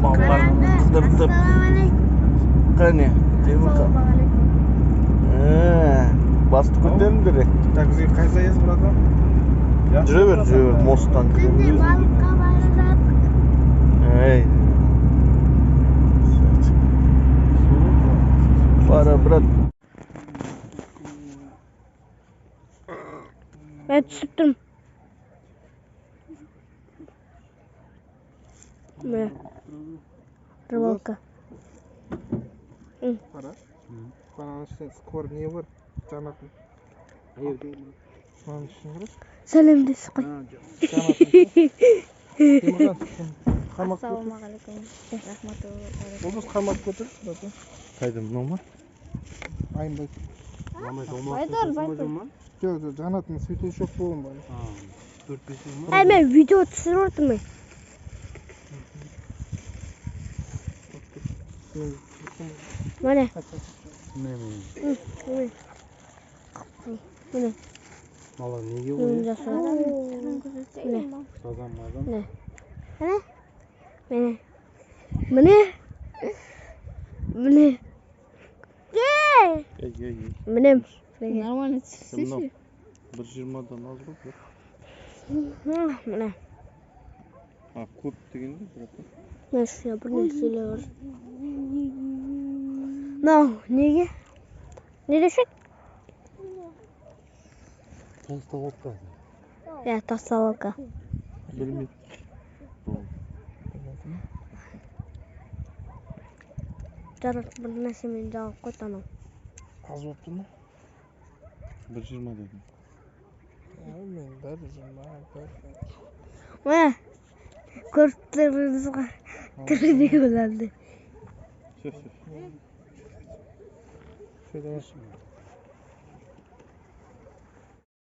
Балаларды қыдыртып. Қане, Темірхан. Басты көтеріңдер. Так, бізге қай заезд, братан? Жүре бер, жүре бер, мосттан кіреміз. Балыққа бара жатырмыз. Эй. Пора, брат. Мен түсіп тұрмын. Міне. Рыбалка. Қара. Ананың ішінде скор не бар? Жанатын. Мынаның ішін қарашы. Сәлемдесіп қой. Жанатын. Темірхан, қармақ көтер. Ассалаумағалейкум. Рахматуллах. Олдос, қармақ көтер, братан. Қайда, мынау ма? Айынбай. Байдар, байдар. Жоқ, жоқ, жанатын светлячок болған ба? Әй, мен видео түсіріп отырмын. Міне. Міне. Міне. Мала неге Міне қояды? жасап. Міне. Сазан мазан. Міне. Міне. Міне. Міне. Міне. Ей, ей, ей. Міне. Нормально Мынау түсірсейші. 1,20-дан аз ғой, брат. Міне. А, көп дегенде, брат. Міне ішінде бір нәрселер бар. Мынау неге? Не десек? Толстолобка. Иә, тасталка. Білмейді. Жарық бір нәрсемен жауып қойды анау. Аз болып тұр ма? 1,20 дедім. Мен 1,20, бір. Міне. Көріп тұрсыз ғой. Тірідегі болады. Все, все. Все, давай.